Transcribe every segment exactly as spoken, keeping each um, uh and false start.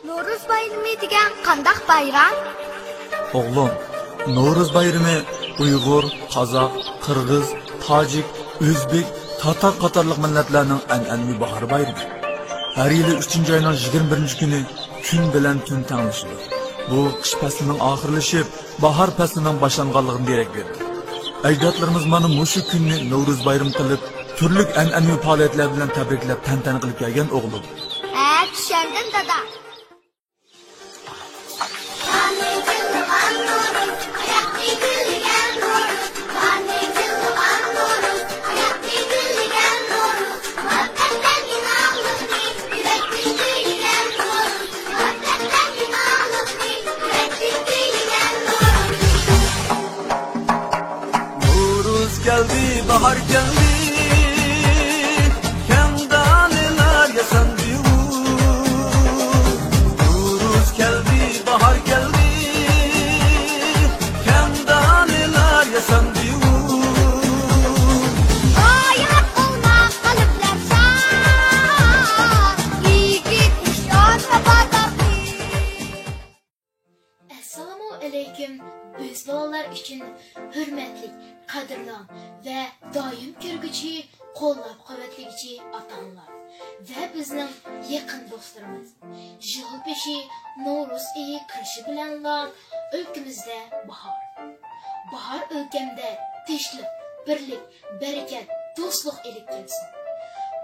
نورۇز بايرىمى دېگەن قانداق بايرام؟ ئوغلۇم، نورۇز بايرىمى ئۇيغۇر، قازاق، قىرغىز، تاجىك، ئۆزبېك، تاتار قاتارلىق مىللەتلەرنىڭ ئەنئەنىۋى باھار بايرىمى. ھەر يىلى ئۈچىنچى ئاينىڭ يىگىرمە بىرىنچى كۈنى كۈن بىلەن تۈن تەڭلىشىدۇ. بۇ قىش پەسلىنىڭ ئاخىرلىشىپ، باھار پەسلىنىڭ باشلانغانلىقىدىن دېرەك بېرىدۇ. ئەجدادلىرىمىز مانا مۇشۇ كۈننى نورۇز بايرىمى قىلىپ، تۈرلۈك ئەنئەنىۋى پائالىيەتلەر بىلەن تەبرىكلەپ، تەنتەنە قىلىپ كەلگەن ئوغلۇم. ھە، چۈشەندىم، دادا. نورۇز كەلدى، باھار كەلدى، كەڭ دالىلار ياساندى. نورۇز كەلدى، باھار كەلدى، كەڭ دالىلار ياساندى. ئاياق قولما قەلبلەر شاد، ئىگىلىك ئىشان ۋاپادارلىق. ئەسسالامۇ ئەلەيكۇم، ئۆز بالىلار ئۈچۈن ھۆرمەتلىك، قەدىرلىك ۋە دائىم كۆرگۈچى، قوللاپ-قۇۋۋەتلىگۈچى ئاتا-ئانىلار ۋە بىزنىڭ يېقىن دوستلىرىمىز. يىل بېشى نورۇز ئېيى كىرىشى بىلەنلا ئۆلكىمىزدە باھار. باھار ئۆلكەمدە تىنچلىق، بىرلىك، بەرىكەت، دوستلۇق ئېلىپ كەلسۇن.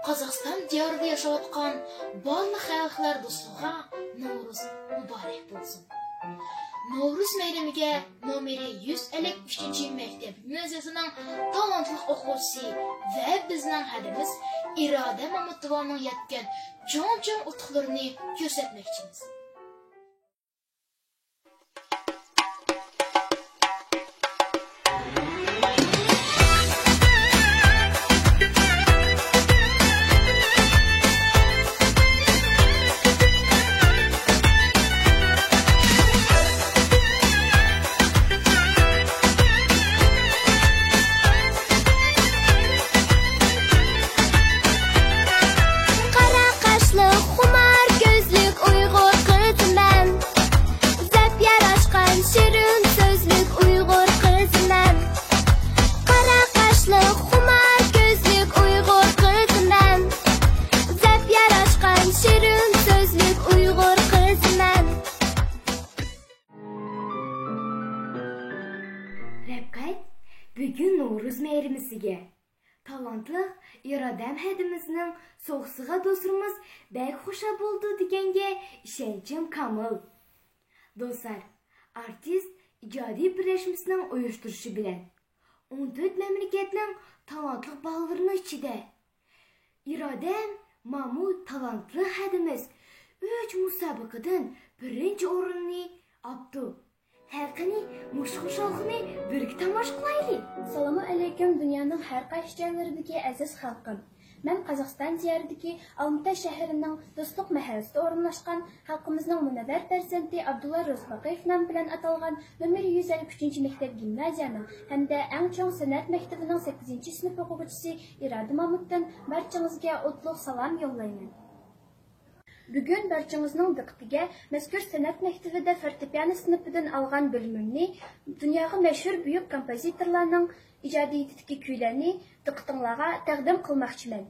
قازاقىستان دىيارىدا ياشاۋاتقان بارلىق خەلقلەر دوستلۇقىغا نورۇز مۇبارەك بولسۇن. نورۇز مەيرىمىگە نومېرى يۈز ئەللىك ئۈچىنچى مەكتەپ گىمنازىيەسىنىڭ تالانتلىق ئوقۇغۇچىسى ۋە بىزنىڭ ھەدىمىز ئىرادە مامۇتوۋانىڭ يەتكەن چوڭ-چوڭ ئۇتۇقلىرىنى كۆرسەتمەكچىمىز. قارا قاشلىق، خۇمار كۆزلۈك ئۇيغۇر قىزى مەن. زەپ ياراشقان شېرىن سۆزلۈك ئۇيغۇر قىزى مەن. قارا قاشلىق، خۇمار كۆزلۈك ئۇيغۇر قىزى مەن. زەپ ياراشقان شېرىن سۆزلۈك ئۇيغۇر قىزى مەن. رەبقەت، بۈگۈن نورۇز مەيرىمىسىگە تالانتلىق ئىرادەم ھەدىمىزنىڭ سوغىسىغا دوستلىرىمىز بەك خۇشال بولىدۇ دېگەنگە ئىشەنچىم كامىل. دوستلار، ئارتىست ئىجادىي بىرلەشمىسىنىڭ ئۇيۇشتۇرۇشى بىلەن ئون تۆت مەملىكەتنىڭ تالانتلىق بالىلىرىنىڭ ئىچىدە ئىرادەم مامۇت تالانتلىق ھەدىمىز ئۈچ مۇسابىقىدىن بىرىنچى ئورۇننى ئاپتۇ. ھە، قېنى، مۇشۇ خۇشاللىقنى بىرگە تاماشا قىلايلى. سالامۇ ئەلەيكۇم، دۇنيانىڭ ھەر قايسى جايلىرىدىكى ئەزىز خەلقىم. مەن قازاقىستان دىيارىدىكى ئالمىتا شەھىرىنىڭ دوستلۇق مەھەللىسىدە ئورۇنلاشقان خەلقىمىزنىڭ مۇنەۋۋەر پەرزەنتى ئابدۇللا روزىباقىيېف نامى بىلەن ئاتالغان نومېرى يۈز ئەللىك ئۈچىنچى مەكتەپ گىمنازىيەنىڭ ھەمدە ئەڭ چوڭ سەنئەت مەكتىپىنىڭ سەككىزىنچى سىنىپ ئوقۇغۇچىسى ئىرادە مامۇتتىن بارچىڭىزگە ئوتلۇق سالام يوللايمەن. بۈگۈن بارچىڭىزنىڭ دىققىتىگە مەزكۇر سەنئەت مەكتىپىدە فورتېپىئانو سىنىپىدىن ئالغان بىلىمىمنى دۇنياغا مەشھۇر بۈيۈك كومپوزىتورلارنىڭ ئىجادىيىتىدىكى كۈيلەرنى دىققىتىڭلارغا تەقدىم قىلماقچىمەن.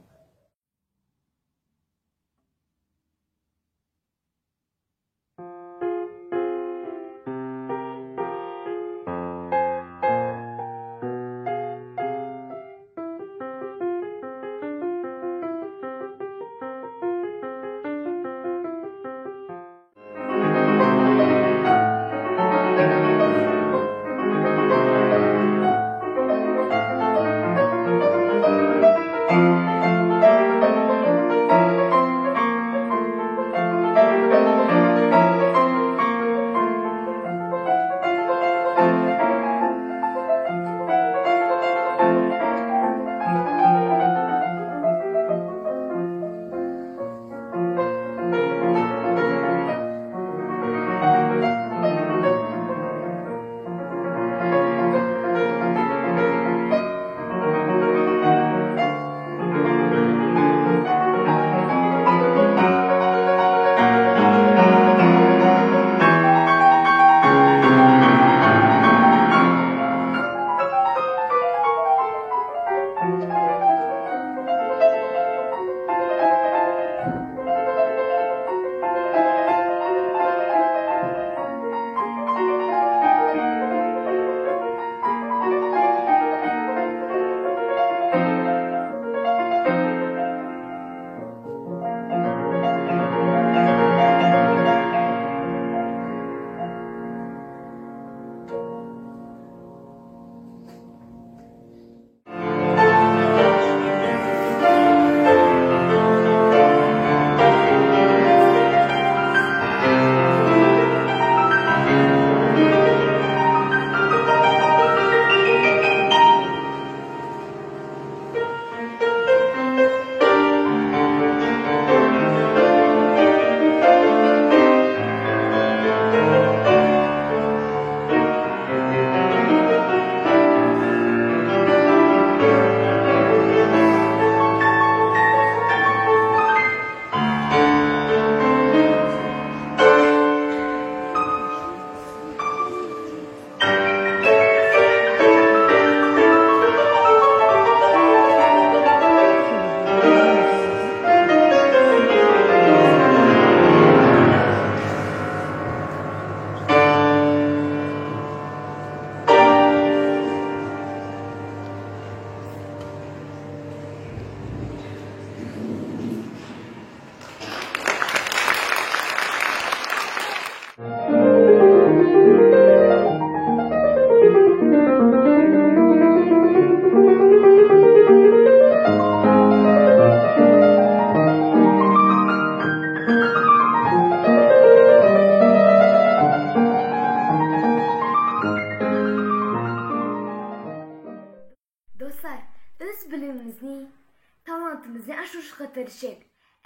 ۋاقتىمىزنى ئاشۇرۇشقا تىرىشىپ،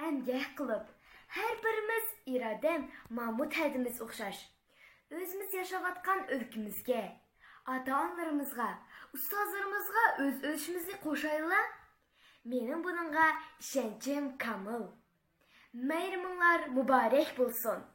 ئەمگەك قىلىپ، ھەر بىرىمىز ئىرادەم مامۇت ھەدىمىز ئوخشاش. ئۆزىمىز ياشاۋاتقان ئۆلكىمىزگە، ئاتا-ئانىلىرىمىزغا، ئۇستازلىرىمىزغا ئۆز ئۈلۈشىمىزنى قوشايلى. مېنىڭ بۇنىڭغا ئىشەنچىم كامىل. بايرىمىڭلار مۇبارەك بولسۇن!